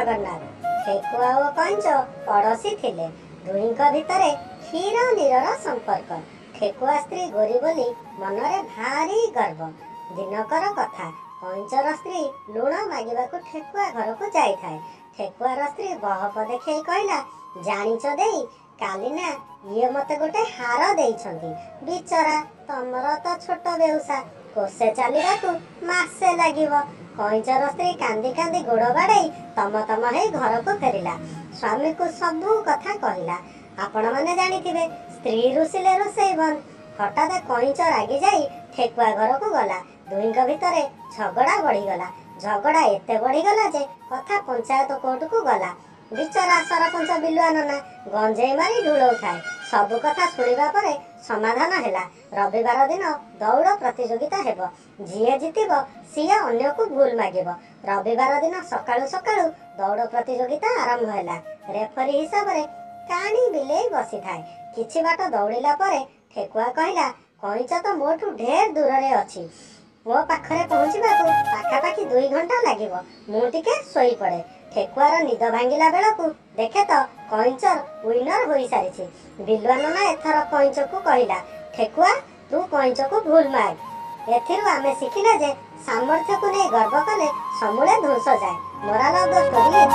ଜଗନ୍ନାଥ। ଠେକୁଆ ଓ କଇଁଚ ପଡ଼ୋଶୀ ଥିଲେ। ଦୁହିଁଙ୍କ ଭିତରେ କ୍ଷୀର ନୀରର ସମ୍ପର୍କ। ଠେକୁଆ ସ୍ତ୍ରୀ ଗୋରୀ ବୋଲି ମନରେ ଭାରି ଗର୍ବ। ଦିନକର କଥା, କଇଁଚର ସ୍ତ୍ରୀ ଲୁଣ ମାଗିବାକୁ ଠେକୁଆ ଘରକୁ ଯାଇଥାଏ। ଠେକୁଆର ସ୍ତ୍ରୀ ବହପ ଦେଖେଇ କହିଲା, ଜାଣିଛ ଦେଇ, କାଲି ନା ଇଏ ମତେ ଗୋଟେ ହାର ଦେଇଛନ୍ତି। ବିଚରା, ତମର ତ ଛୋଟ ବେଉସା, କୋଷେ ଚାଲିବାକୁ ମାସେ ଲାଗିବ। କଇଁଚର ସ୍ତ୍ରୀ କାନ୍ଦି କାନ୍ଦି ଗୋଡ଼ ବାଡ଼େଇ ତମ ତମ ହେଇ ଘରକୁ ଫେରିଲା। ସ୍ୱାମୀକୁ ସବୁ କଥା କହିଲା। ଆପଣମାନେ ଜାଣିଥିବେ, ସ୍ତ୍ରୀ ରୁଷିଲେ ରୋଷେଇ ବନ୍ଦ। ହଠାତ୍ କଇଁଚ ରାଗି ଯାଇ ଠେକୁଆ ଘରକୁ ଗଲା। ଦୁହିଁଙ୍କ ଭିତରେ ଝଗଡ଼ା ବଢ଼ିଗଲା। ଝଗଡ଼ା ଏତେ ବଢ଼ିଗଲା ଯେ କଥା ପଞ୍ଚାୟତ କୋର୍ଟକୁ ଗଲା। ବିଚରା ସରପଞ୍ଚ ବିଲୁଆ ନନା ଗଞ୍ଜେଇ ମାରି ଢୁଳଉଥାଏ। ସବୁ କଥା ଶୁଣିବା ପରେ ସମାଧାନ ହେଲା। ରବିବାର ଦିନ ଦୌଡ଼ ପ୍ରତିଯୋଗିତା ହେବ। ଯିଏ ଜିତିବ ସିଏ ଅନ୍ୟକୁ ଭୁଲ ମାଗିବ। ରବିବାର ଦିନ ସକାଳୁ ସକାଳୁ ଦୌଡ଼ ପ୍ରତିଯୋଗିତା ଆରମ୍ଭ ହେଲା। ରେଫରି ହିସାବରେ କାଣି ବିଲେଇ ବସିଥାଏ। କିଛି ବାଟ ଦୌଡ଼ିଲା ପରେ ଠେକୁଆ କହିଲା, କଇଁଚ ତ ମୋଠୁ ଢେର ଦୂରରେ ଅଛି। ମୋ ପାଖରେ ପହଞ୍ଚିବାକୁ ପାଖାପାଖି 2 ଘଣ୍ଟା ଲାଗିବ। ମୁଁ ଟିକେ ଶୋଇପଡ଼େ। ଠେକୁଆର ନିଦ ଭାଙ୍ଗିଲା ବେଳକୁ ଦେଖେ ତ କଇଁଚ ୱିନର ହୋଇସାରିଛି। ବିଲୁଆ ନନା ଏଥର କଇଁଚକୁ କହିଲା, ଠେକୁଆ, ତୁ କଇଁଚକୁ ଭୁଲ ମାଗ। ଏଥିରୁ ଆମେ ଶିଖିଲେ ଯେ ସାମର୍ଥ୍ୟକୁ ନେଇ ଗର୍ବ କଲେ ସମୂଳେ ଧ୍ୱଂସ ଯାଏ। Moral of the story is,